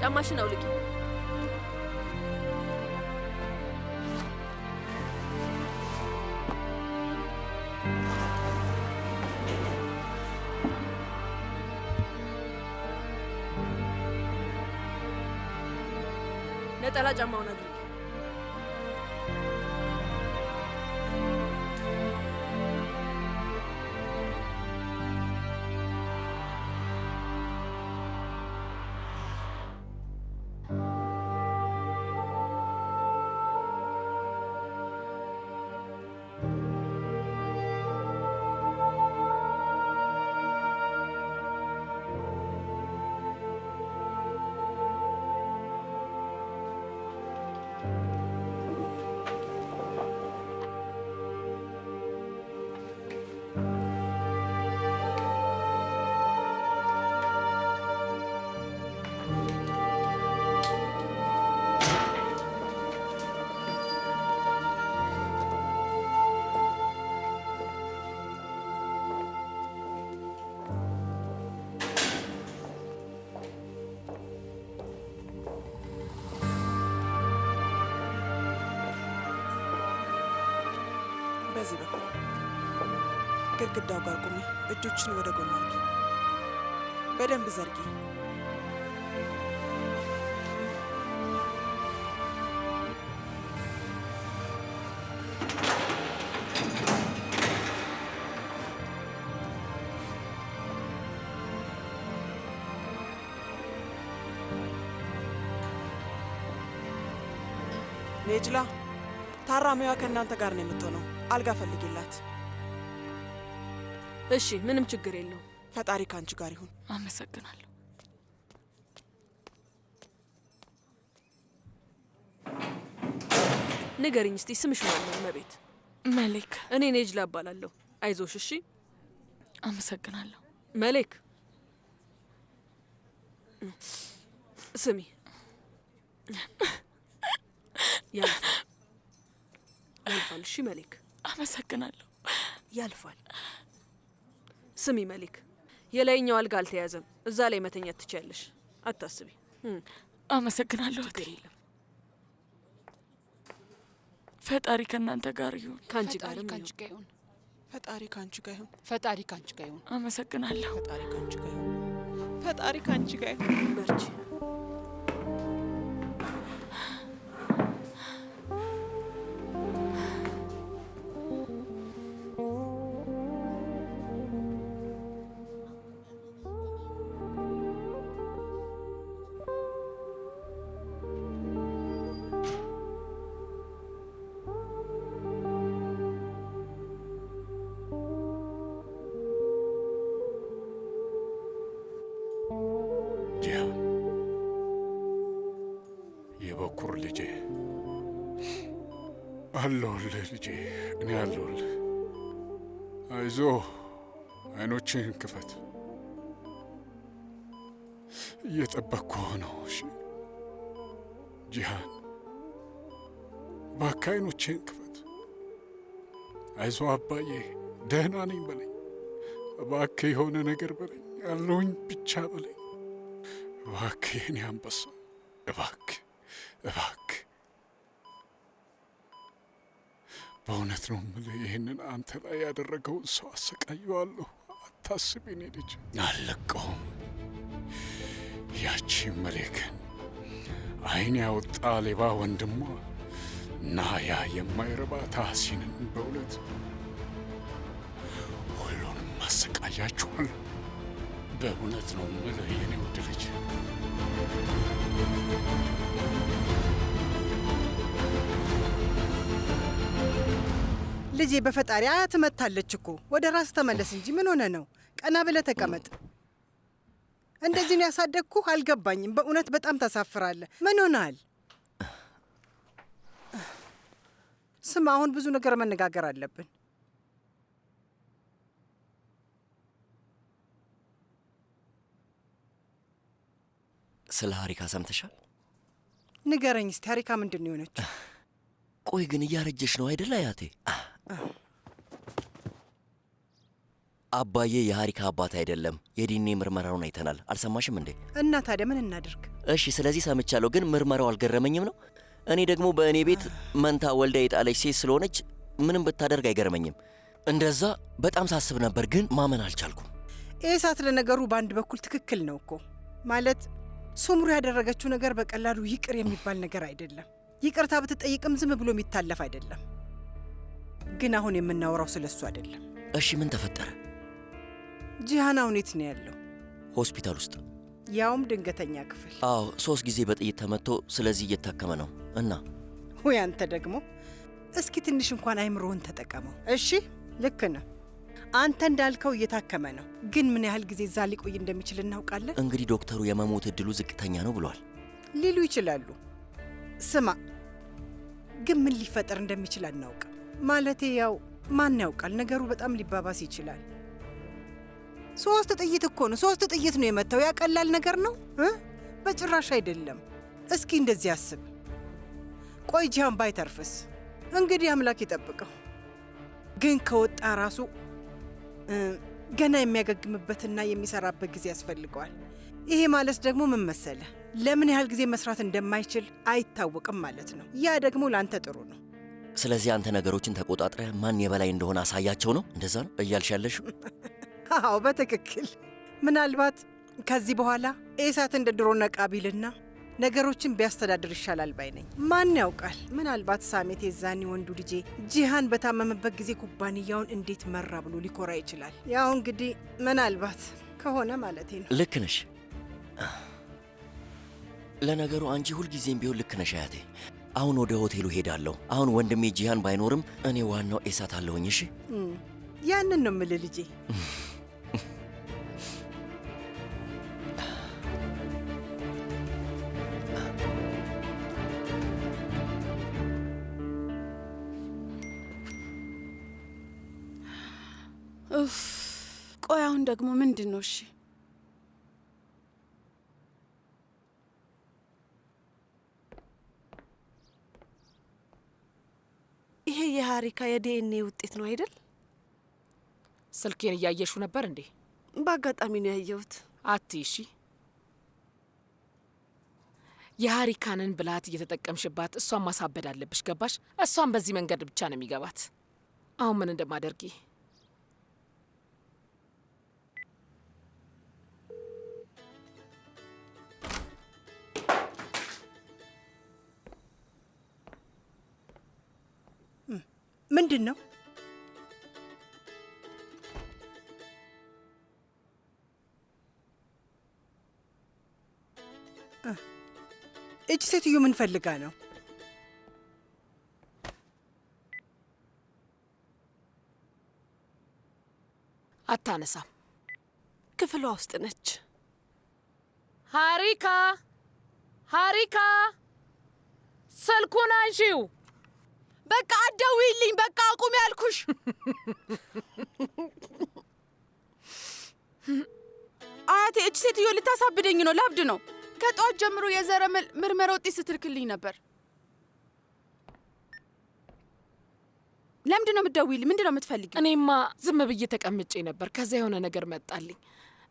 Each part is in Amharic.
ጫማሽን አውልቂ። ነጠላ ጫማውን አድርጊ። በዚህ በኩል ግድግዳው ጋር ቁሚ። እጆችን ወደ ጎን አርጊ። በደንብ ዘርጊ። ኔጅላ፣ ታራሚዋ ከእናንተ ጋር ነው የምትሆነው። አልጋ ፈልጊላት። እሺ፣ ምንም ችግር የለውም። ፈጣሪ ከአንቺ ጋር ይሁን። አመሰግናለሁ። ንገሪኝ እስቲ ስምሽ ማን ነው? እመቤት። መሌክ። እኔ ኔጅላ እባላለሁ። አይዞሽ እሺ። አመሰግናለሁ። መሌክ ስሚ፣ ያልፋል፣ ያልፋል። እሺ መሌክ። አመሰግናለሁ። ያልፋል። ስሚ መሌክ፣ የላይኛው አልጋ አልተያዘም። እዛ ላይ መተኛት ትችያለሽ። አታስቢ። አመሰግናለሁ። ችግር የለም። ፈጣሪ ከእናንተ ጋር ይሁን። ከአንቺ ፈጣሪ ጋርም ከአንቺ ይሁን። ጋር ይሁን። ፈጣሪ ከአንቺ ጋር ይሁን። ፈጣሪ ከአንቺ ጋር ይሁን። አመሰግናለሁ። ፈጣሪ ከአንቺ ጋር ይሁን። ፈጣሪ ከአንቺ ጋር ይሁን። በርቺ። ጂሃን፣ የበኩር ልጄ፣ አለሁልህ ልጄ፣ እኔ አለሁልህ። አይዞህ፣ አይኖችህን ክፈት። እየጠበቅኩህ ነው። እሺ ጂሃን፣ እባክህ አይኖችህን ክፈት። አይዞህ አባዬ፣ ደህና ነኝ በለኝ። እባክህ የሆነ ነገር በለኝ፣ አለሁኝ ብቻ በለኝ። እባክህ የኔ አንበሳ፣ እባክህ እባክህ። በእውነት ነው የምልህ፣ ይህንን አንተ ላይ ያደረገውን ሰው አሰቃየዋለሁ። አታስብ የኔ ልጅ፣ አልለቀውም። ያቺ መሌክን ዓይን ያወጣ ሌባ ወንድሟ እና ያ የማይረባ ታህሲንን በእውነት ሁሉንም አሰቃያችኋለሁ። በእውነት ነው የምልህ የኔ ውድ ልጅ። ልጄ በፈጣሪ አያት መታለች እኮ። ወደ ራስ ተመለስ እንጂ ምን ሆነ ነው? ቀና ብለህ ተቀመጥ። እንደዚህ ነው ያሳደግኩህ? አልገባኝም። በእውነት በጣም ታሳፍራለህ። ምን ሆነሃል? ስማ፣ አሁን ብዙ ነገር መነጋገር አለብን። ስለ ሀሪካ ሰምተሻል? ንገረኝ እስቲ ሀሪካ ምንድን ነው የሆነችው? ቆይ ግን እያረጀሽ ነው አይደል አያቴ? አባዬ የሀሪካ አባት አይደለም። የዲኤንኤ ምርመራውን አይተናል። አልሰማሽም እንዴ? እና ታዲያ ምን እናድርግ? እሺ፣ ስለዚህ ሰምቻለሁ፣ ግን ምርመራው አልገረመኝም ነው። እኔ ደግሞ በእኔ ቤት መንታ ወልዳ የጣለች ሴት ስለሆነች ምንም ብታደርግ አይገርመኝም። እንደዛ በጣም ሳስብ ነበር፣ ግን ማመን አልቻልኩም። ኤሳት ለነገሩ በአንድ በኩል ትክክል ነው እኮ። ማለት ሱምሩ ያደረገችው ነገር በቀላሉ ይቅር የሚባል ነገር አይደለም። ይቅርታ ብትጠይቅም ዝም ብሎ የሚታለፍ አይደለም። ግን አሁን የምናወራው ስለ እሱ አይደለም። እሺ፣ ምን ተፈጠረ? ጂሃን አሁን የት ነው ያለው? ሆስፒታል ውስጥ፣ ያውም ድንገተኛ ክፍል። አዎ፣ 3 ጊዜ በጥይት ተመቶ፣ ስለዚህ እየታከመ ነው። እና ወይ አንተ ደግሞ እስኪ ትንሽ እንኳን አይምሮህን ተጠቀመው። እሺ፣ ልክ ነህ። አንተ እንዳልከው እየታከመ ነው፣ ግን ምን ያህል ጊዜ እዛ ሊቆይ እንደሚችል እናውቃለን? እንግዲህ ዶክተሩ የመሞት እድሉ ዝቅተኛ ነው ብሏል ሊሉ ይችላሉ። ስማ፣ ግን ምን ሊፈጠር እንደሚችል አናውቅም። ማለቴ ያው ማን ያውቃል፣ ነገሩ በጣም ሊባባስ ይችላል። 3 ጥይት እኮ ነው፣ 3 ጥይት ነው የመታው። ያ ቀላል ነገር ነው? በጭራሽ አይደለም። እስኪ እንደዚህ አስብ። ቆይ ጂሃን ባይተርፍስ? እንግዲህ አምላክ ይጠብቀው። ግን ከወጣ ራሱ ገና የሚያገግምበትና የሚሰራበት ጊዜ ያስፈልገዋል። ይሄ ማለት ደግሞ ምን መሰለ፣ ለምን ያህል ጊዜ መስራት እንደማይችል አይታወቅም ማለት ነው። ያ ደግሞ ለአንተ ጥሩ ነው። ስለዚህ አንተ ነገሮችን ተቆጣጥረህ ማን የበላይ እንደሆነ አሳያቸው ነው? እንደዛ ነው እያልሽ ያለሽው? አዎ በትክክል። ምናልባት ከዚህ በኋላ ኤሳት እንደ ድሮ ነቃ ቢልና ነገሮችን ቢያስተዳድር ይሻላል ባይ ነኝ። ማን ያውቃል? ምናልባት ሳሜት የዛኔ ወንዱ ልጄ ጂሃን በታመመበት ጊዜ ኩባንያውን እንዴት መራ ብሎ ሊኮራ ይችላል። ያው እንግዲህ ምናልባት ከሆነ ማለቴ ነው። ልክ ነሽ። ለነገሩ አንቺ ሁልጊዜም ቢሆን ልክ ነሽ አያቴ። አሁን ወደ ሆቴሉ ሄዳለሁ። አሁን ወንድሜ ጂሃን ባይኖርም እኔ ዋናው ኤሳት አለሁኝ። እሺ፣ ያንን ነው የምልህ ልጄ። ኡፍ፣ ቆይ አሁን ደግሞ ምንድን ነው? እሺ ይሄ የሃሪካ የዲኤንኤ ውጤት ነው አይደል? ስልኬን እያየሽው ነበር እንዴ? በአጋጣሚ ነው ያየሁት። አትይ እሺ። የሃሪካንን ብልሃት እየተጠቀምሽባት እሷን ማሳበድ አለብሽ። ገባሽ? እሷን በዚህ መንገድ ብቻ ነው የሚገባት። አሁን ምን እንደማደርጊ ምንድን ነው? እች ሴትዮ ምን ፈልጋ ነው? አታነሳም። ክፍሏ ውስጥ ነች። ሃሪካ፣ ሃሪካ፣ ስልኩን አንሺው። በቃ አትደውይልኝ። በቃ አቁሚ ያልኩሽ። አያቴ እች ሴትዮ ልታሳብደኝ ነው። ላብድ ነው። ከጠዋት ጀምሮ የዘረመል ምርመራ ውጤት ስትልክልኝ ነበር። ለምንድን ነው የምትደውይልኝ? ምንድን ነው የምትፈልጊው? እኔማ ዝም ብዬ ተቀምጬ ነበር። ከዛ የሆነ ነገር መጣልኝ።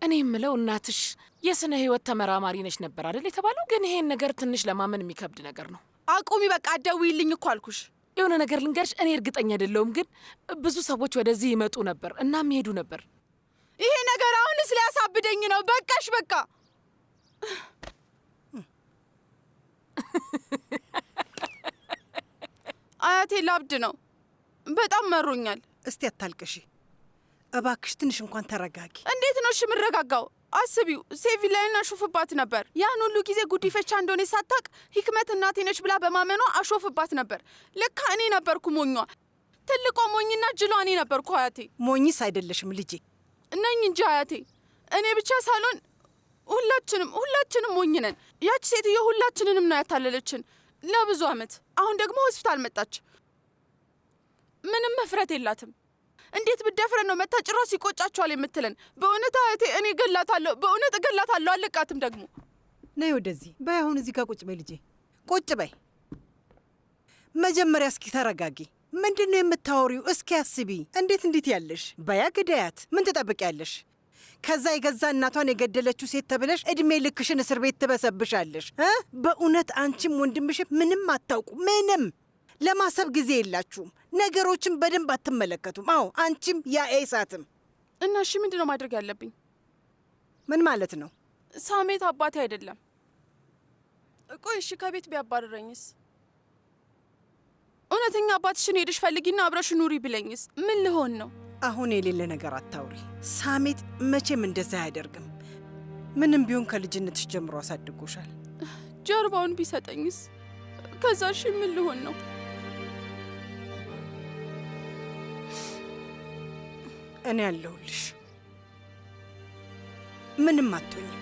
እኔ የምለው እናትሽ የስነ ህይወት ተመራማሪ ነች ነበር አይደል የተባለው? ግን ይሄን ነገር ትንሽ ለማመን የሚከብድ ነገር ነው። አቁሚ በቃ አትደውይልኝ እኮ አልኩሽ። የሆነ ነገር ልንገርሽ፣ እኔ እርግጠኛ አይደለሁም፣ ግን ብዙ ሰዎች ወደዚህ ይመጡ ነበር እናም ይሄዱ ነበር። ይሄ ነገር አሁንስ ሊያሳብደኝ ነው። በቃሽ በቃ። አያቴ ላብድ ነው። በጣም መሮኛል። እስቲ አታልቅሺ እባክሽ፣ ትንሽ እንኳን ተረጋጊ። እንዴት ነው እሺ የምረጋጋው? አስቢው፣ ሴቪላይን አሾፍባት ነበር። ያን ሁሉ ጊዜ ጉዲፈቻ እንደሆነ ሳታቅ ሂክመት እናቴ ነች ብላ በማመኗ አሾፍባት ነበር። ለካ እኔ ነበርኩ ሞኟ። ትልቋ ሞኝና ጅሏ እኔ ነበርኩ አያቴ። ሞኝስ አይደለሽም ልጄ። ነኝ እንጂ አያቴ። እኔ ብቻ ሳልሆን ሁላችንም ሞኝ ነን። ያች ሴትዮ ሁላችንንም ነው ያታለለችን ለብዙ አመት። አሁን ደግሞ ሆስፒታል መጣች። ምንም መፍረት የላትም። እንዴት ብደፍረን ነው መታ ጭራሽ ይቆጫቸዋል የምትለን? በእውነት አያቴ እኔ እገላታለሁ፣ በእውነት እገላታለሁ። አለቃትም ደግሞ። ነይ ወደዚህ በይ። አሁን እዚህ ጋር ቁጭ በይ ልጄ፣ ቁጭ በይ። መጀመሪያ እስኪ ተረጋጊ። ምንድን ነው የምታወሪው? እስኪ አስቢ። እንዴት እንዴት ያለሽ በያ ግዳያት። ምን ትጠብቂያለሽ? ከዛ የገዛ እናቷን የገደለችው ሴት ተብለሽ እድሜ ልክሽን እስር ቤት ትበሰብሻለሽ እ በእውነት አንቺም ወንድምሽም ምንም አታውቁ። ምንም ለማሰብ ጊዜ የላችሁም። ነገሮችን በደንብ አትመለከቱም። አዎ አንቺም ያ ኤሳትም። እና እሺ ምንድን ነው ማድረግ ያለብኝ? ምን ማለት ነው? ሳሜት አባቴ አይደለም። ቆይ እሺ ከቤት ቢያባርረኝስ? እውነተኛ አባትሽን ሄደሽ ፈልጊና አብረሽ ኑሪ ብለኝስ ምን ልሆን ነው? አሁን የሌለ ነገር አታውሪ። ሳሜት መቼም እንደዛ አያደርግም። ምንም ቢሆን ከልጅነትሽ ጀምሮ አሳድጎሻል። ጀርባውን ቢሰጠኝስ? ከዛ እሺ ምን ልሆን ነው? እኔ አለሁልሽ። ምንም አትሆኝም።